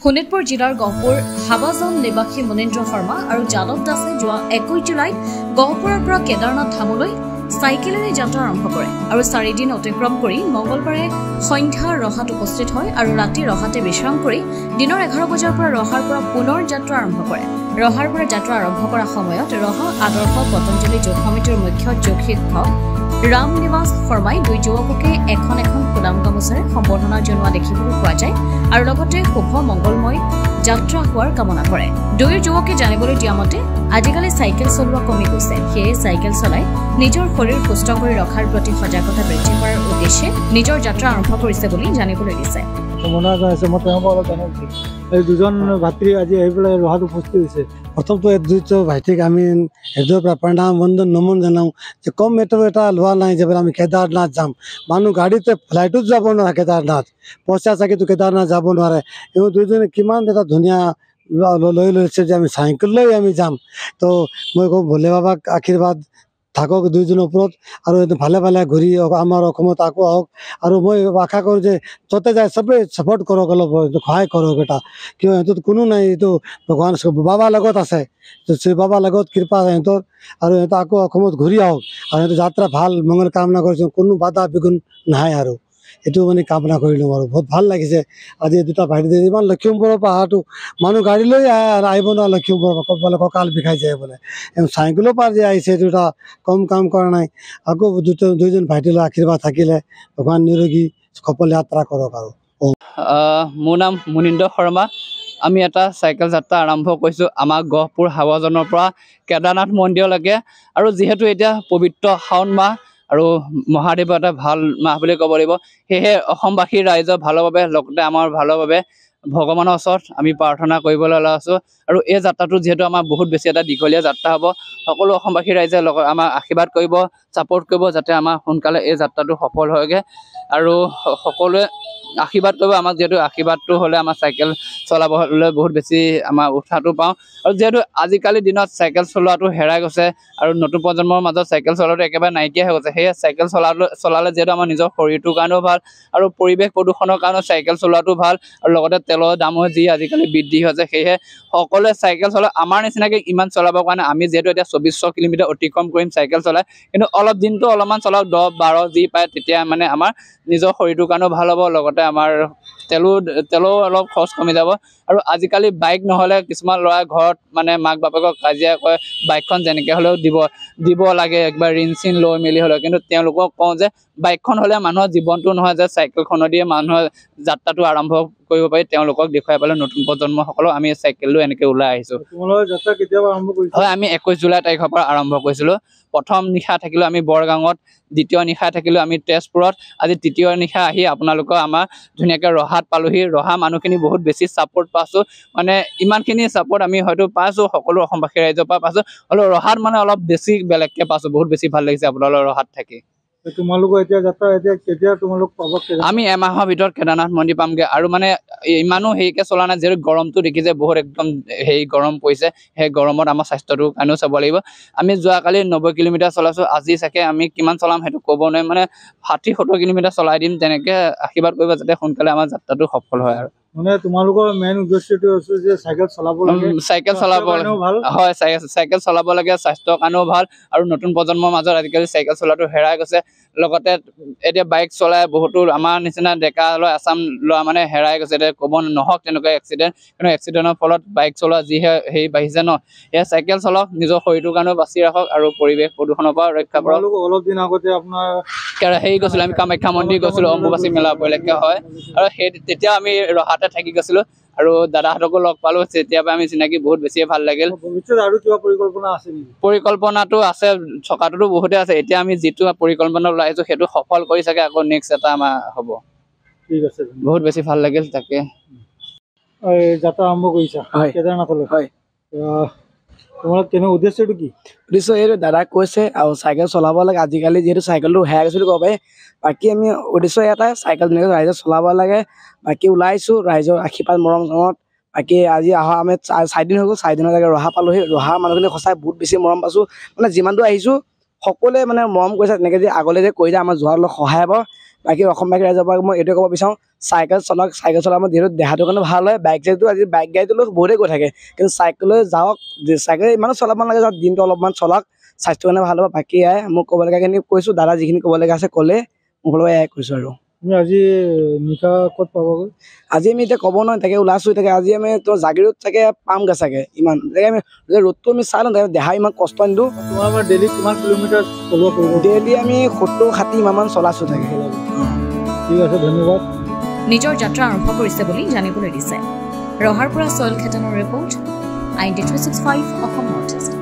শোণিতপুৰ জিলাৰ গহপুৰ হাবাজান নিবাসী মুনীন্দ্ৰ শৰ্মা আৰু যাদৱ দাসে যোৱা 21 জুলাইত গহপুৰৰ পৰা কেদাৰনাথ ধামলৈ চাইকেলেৰে যাত্ৰা আৰম্ভ কৰে আৰু 4 দিন অতিক্ৰম কৰি মঙলবাৰে সন্ধ্যা ৰহাত উপস্থিত হয় আৰু ৰাতি ৰহাতে বিশ্ৰাম কৰি দিনৰ 11 বজাৰ পৰা ৰহাৰ পৰা পুনৰ যাত্ৰা আৰম্ভ কৰে। ৰহাৰ পৰা যাত্ৰা আৰম্ভ কৰাৰ সময়ত ৰহা আদৰ্শ পতঞ্জলি যোগ সমিতিৰ মুখ্য যোগ শিক্ষক ৰাম নিৱাস শৰ্মাই দুই যুৱককে এখন এখন ফুলাম গামোচাৰে সম্বৰ্ধনা জনোৱা দেখিবলৈ পোৱা যায় আৰু লগতে শুভ মংগলময় যাত্ৰা হোৱাৰ কামনা কৰে। দুয়ো যুৱকে জানিবলৈ দিয়া মতে আজিকালি চাইকেল চলোৱা কমি গৈছে, সেয়ে চাইকেল চলাই নিজৰ শৰীৰ সুস্থ কৰি ৰখাৰ প্ৰতি সজাগতা বৃদ্ধি কৰাৰ উদ্দেশ্যে নিজৰ যাত্ৰা আৰম্ভ কৰিছে বুলি জানিবলৈ দিছে। সম্বৰ্ধনা জনাইছে। মই তেওঁলোকক অলপ জানিব বিচাৰিছোঁ, এই দুজন ভাতৃ আজি আহি পেলাই ৰহাত উপস্থিত হৈছে। প্ৰথমটো এই দুইটো ভাইটিক আমি হৃদয়ৰ পৰা প্ৰণাম, বন্দন, নমন জনাওঁ যে কম এইটো এটা লোৱা নাই যে বোলে আমি কেদাৰনাথ যাম। মানুহ গাড়ীতে, ফ্লাইটত যাব নোৱাৰে কেদাৰনাথ, পইচা চাকিতো কেদাৰনাথ যাব নোৱাৰে। এই দুইজনে কিমান এটা ধুনীয়া লৈ লৈছে যে আমি চাইকেল লৈ আমি যাম। তো মই কওঁ, ভোলে বাবাক আশীৰ্বাদ থাকক দুইজনৰ ওপৰত আৰু এইটো ভালে ভালে ঘূৰি আমাৰ অসমত আকৌ আহক। আৰু মই আশা কৰোঁ যে য'তে যায় চবেই ছাপৰ্ট কৰক, অলপ সহায় কৰক এটা। কিয় সিহঁতৰ কোনো নাই, এইটো ভগৱান বাবাৰ লগত আছে, শিৱ বাবাৰ লগত কৃপা সিহঁতৰ আৰু সিহঁতে আকৌ অসমত ঘূৰি আহক আৰু সিহঁতৰ যাত্ৰা ভাল মংগল কামনা কৰিছোঁ, কোনো বাধা বিঘ্ন নাহে আৰু এইটো মানে কামনা কৰিলোঁ। আৰু বহুত ভাল লাগিছে আজি এই দুটা ভাইটি ইমান লখিমপুৰৰ পৰা অহাটো। মানুহ গাড়ী লৈ আহে আৰু আহিব নোৱাৰে লখিমপুৰৰ পৰা, বোলে কঁকাল বিষাই যায় বোলে। চাইকেলৰ পৰা যে আহিছে, এইটো এটা কম কাম কৰা নাই। আকৌ দুটা দুইজন ভাইটিলৈ আশীৰ্বাদ থাকিলে ভগৱান নিৰোগী সফল যাত্ৰা কৰক আৰু। মোৰ নাম মুনীন্দ্ৰ শৰ্মা। আমি এটা চাইকেল যাত্ৰা আৰম্ভ কৰিছোঁ আমাৰ গহপুৰ হাৱাজানৰ পৰা কেদাৰনাথ মন্দিৰলৈকে। আৰু যিহেতু এতিয়া পবিত্ৰ শাওণ মাহ আৰু মহাদেৱৰ এটা ভাল মাহ বুলি ক'ব লাগিব, সেয়েহে অসমবাসী ৰাইজৰ ভালৰ বাবে, লগতে আমাৰ ভালৰ বাবে ভগৱানৰ ওচৰত আমি প্ৰাৰ্থনা কৰিবলৈ ওলাইছোঁ। আৰু এই যাত্ৰাটো যিহেতু আমাৰ বহুত বেছি এটা দীঘলীয়া যাত্ৰা হ'ব, সকলো অসমবাসী ৰাইজে লগত আমাক আশীৰ্বাদ কৰিব, ছাপোৰ্ট কৰিব, যাতে আমাৰ সোনকালে এই যাত্ৰাটো সফল হয়গৈ। আৰু সকলোৱে আশীৰ্বাদ কৰিব আমাক, যিহেতু আশীৰ্বাদটো হ'লে আমাৰ চাইকেল চলাবলৈ বহুত বেছি আমাৰ উৎসাহটো পাওঁ। আৰু যিহেতু আজিকালি দিনত চাইকেল চলোৱাটো হেৰাই গৈছে আৰু নতুন প্ৰজন্মৰ মাজত চাইকেল চলোৱাটো একেবাৰে নাইকিয়া হৈ গৈছে, সেয়ে চাইকেল চলালে যিহেতু আমাৰ নিজৰ শৰীৰটোৰ কাৰণেও ভাল আৰু পৰিৱেশ প্ৰদূষণৰ কাৰণেও চাইকেল চলোৱাটো ভাল আৰু লগতে তেলৰ দামো যি আজিকালি বৃদ্ধি হৈছে, সেয়েহে সকলোৱে চাইকেল চলাই আমাৰ নিচিনাকৈ ইমান চলাবৰ কাৰণে আমি যিহেতু এতিয়া 2400 কিলোমিটাৰ অতিক্ৰম কৰিম চাইকেল চলাই, কিন্তু অলপ দিনটো অলপমান চলাওক, 10 12 যি পায়, তেতিয়া মানে আমাৰ নিজৰ শৰীৰটোৰ কাৰণেও ভাল হ'ব, লগতে আমাৰ তেলো অলপ খৰচ কমি যাব। আৰু আজিকালি বাইক নহ'লে কিছুমান ল'ৰা ঘৰত মানে মাক বাপেকক কাজিয়া কৰে, বাইকখন যেনেকৈ হ'লেও দিব দিব লাগে, কিবা ঋণ চিন লৈ মেলি হ'লেও। কিন্তু তেওঁলোকক কওঁ যে বাইকখন হ'লে মানুহৰ জীৱনটো নহয় যে চাইকেলখনেদিয়ে মানুহৰ যাত্ৰাটো আৰম্ভ কৰিব পাৰি, তেওঁলোকক দেখুৱাই পেলাই নতুন প্ৰজন্মসকলক আমি চাইকেল লৈ এনেকৈ ওলাই আহিছোঁ। তোমালোকৰ যাত্ৰা কেতিয়াবা আৰম্ভ কৰিছা? হয়, আমি 21 জুলাই তাৰিখৰ পৰা আৰম্ভ কৰিছিলোঁ। প্ৰথম নিশা থাকিলোঁ আমি বৰগাঙত, দ্বিতীয় নিশা থাকিলোঁ আমি তেজপুৰত, আজি তৃতীয় নিশা আহি আপোনালোকৰ আমাৰ ধুনীয়াকৈ ৰহাত পালোহি। ৰহা মানুহখিনি বহুত বেছি ছাপোৰ্ট পাইছোঁ, মানে ইমানখিনি ছাপোৰ্ট আমি হয়তো পাইছোঁ সকলো অসমবাসী ৰাইজৰ পৰা পাইছোঁ, হ'লেও ৰহাত মানে অলপ বেছি বেলেগকৈ পাইছোঁ। বহুত বেছি ভাল লাগিছে আপোনালোকৰ ৰহাত থাকি। তোমালোকৰ এতিয়া যাত্ৰা এতিয়া কেতিয়া তোমালোক পাব? আমি এমাহৰ ভিতৰত কেদাৰনাথ মন্দিৰ পামগৈ। আৰু মানে ইমানো হেৰিকৈ চলা নাই, যিহেতু গৰমটো দেখিছে, বহুত একদম হেৰি গৰম পৰিছে। সেই গৰমত আমাৰ স্বাস্থ্যটোৰ কাৰণেও চাব লাগিব। আমি যোৱাকালি 90 কিলোমিটাৰ চলাইছোঁ, আজি চাগে আমি কিমান চলাম সেইটো ক'ব নোৱাৰিম, মানে 60 70 কিলোমিটাৰ চলাই দিম তেনেকৈ। আশীৰ্বাদ কৰিব যাতে সোনকালে আমাৰ যাত্ৰাটো সফল হয়। আৰু মানে তোমালোকৰ মেইন উদ্দেশ্যটো হৈছে যে চাইকেল চলাব লাগে। চাইকেল চলাব কাৰণেও ভাল। হয়, চাইকেল চলাব লাগে, স্বাস্থ্যৰ কাৰণেও ভাল। আৰু নতুন প্ৰজন্মৰ মাজত আজিকালি চাইকেল চলোৱাটো হেৰাই গৈছে, লগতে এতিয়া বাইক চলাই বহুতো আমাৰ নিচিনা ডেকা ল'ৰা, এচাম ল'ৰা মানে হেৰাই গৈছে। এতিয়া ক'ব নহওক তেনেকুৱা এক্সিডেণ্ট, কিন্তু এক্সিডেণ্টৰ ফলত বাইক চলোৱা যিহে হেৰি বাঢ়িছে ন, সেয়া চাইকেল চলাওক, নিজৰ শৰীৰটোৰ কাৰণেও বাচি ৰাখক আৰু পৰিৱেশ প্ৰদূষণৰ পৰা ৰক্ষা কৰক। তোমালোক অলপ দিন আগতে আপোনাৰ হেৰি গৈছিলোঁ আমি, কামাখ্যা মন্দিৰ গৈছিলোঁ অম্বুবাচী মেলা উপলক্ষে। হয়, আৰু সেই তেতিয়া আমি ৰহাতে থাকি গৈছিলোঁ আৰু দাদাহঁতকো লগ পালোঁ, তেতিয়াৰ পৰা আমি চিনাকি, বহুত বেছিয়ে ভাল লাগিল। ভৱিষ্যত আৰু কিবা পৰিকল্পনা আছে নেকি? পৰিকল্পনাটো আছে, থকাটোতো বহুতে আছে। এতিয়া আমি যিটো পৰিকল্পনা ওলাই আহিছোঁ সেইটো সফল কৰি চাগে আকৌ নেক্সট এটা আমাৰ হ'ব। ঠিক আছে। বহুত বেছি ভাল লাগিল তাকে। এই যাত্ৰা আৰম্ভ কৰিছা হয়। কেদাৰনাথলৈ? হয়। তোমালোক কেনে, উদ্দেশ্যটো কি? উদ্দেশ্য এইটো দাদাক কৈছে আৰু চাইকেল চলাব লাগে, আজিকালি যিহেতু চাইকেলটো হেৰাই গৈছে বুলি ক'ব পাৰি। বাকী আমি উদ্দেশ্য এটাই, চাইকেল ধুনীয়াকৈ ৰাইজে চলাব লাগে। বাকী ওলাইছোঁ ৰাইজৰ আশীৰ্বাদ মৰম চৰমত। বাকী আজি অহা আমি 4 দিন হৈ গ'ল, 4 দিনৰ জেগাত ৰহা পালোহি। ৰহা মানুহখিনি সঁচাই বহুত বেছি মৰম পাইছোঁ, মানে যিমান দূৰ আহিছোঁ সকলোৱে মানে মৰম কৰিছে, তেনেকৈ যে আগলৈ যে কৰি যায় আমাৰ যোৱাৰ অলপ সহায় হ'ব। বাকী অসমবাসী ৰাইজৰ পৰা মই এইটোৱে ক'ব বিচাৰোঁ, চাইকেল চলাওক। চাইকেল চলাব যিহেতু দেহাটোৰ কাৰণে ভাল হয়। বাইক চাইকটো আজি বাইক গাড়ীটো লৈ বহুতেই গৈ থাকে, কিন্তু চাইকেল লৈ যাওক। চাইকেল ইমানো চলাব নালাগে, যাওক দিনটো অলপমান চলাওক, স্বাস্থ্যৰ কাৰণে ভাল হ'ব। বাকী এয়াই মোক ক'বলগীয়াখিনি কৈছোঁ। দাদা যিখিনি ক'বলগীয়া আছে ক'লে, মোৰ ফালৰ পৰা এয়াই কৈছোঁ। আৰু তুমি আজি নিশা ক'ত পাবাগৈ? আজি আমি এতিয়া ক'ব নোৱাৰিম, তাকে ওলাইছোঁ। তাকে আজি আমি তো জাগিৰোড চাগে পামগৈ চাগে। ইমান তাকে আমি ৰ'দটো আমি চাই লওঁ, তাকে দেহা ইমান কষ্ট নিদিওঁ। তোমাৰ মানে ডেইলি কিমান কিলোমিটাৰ চলোৱা কৰিব? ডেইলি আমি 70-60 ইমানমান চলাইছোঁ তাকে। ঠিক আছে, ধন্যবাদ। নিজৰ যাত্ৰা আৰম্ভ কৰিছে বুলি জানিবলৈ দিছে। ৰহাৰ পৰা চয়ল খেতানৰ report, IND 365 Assam north east.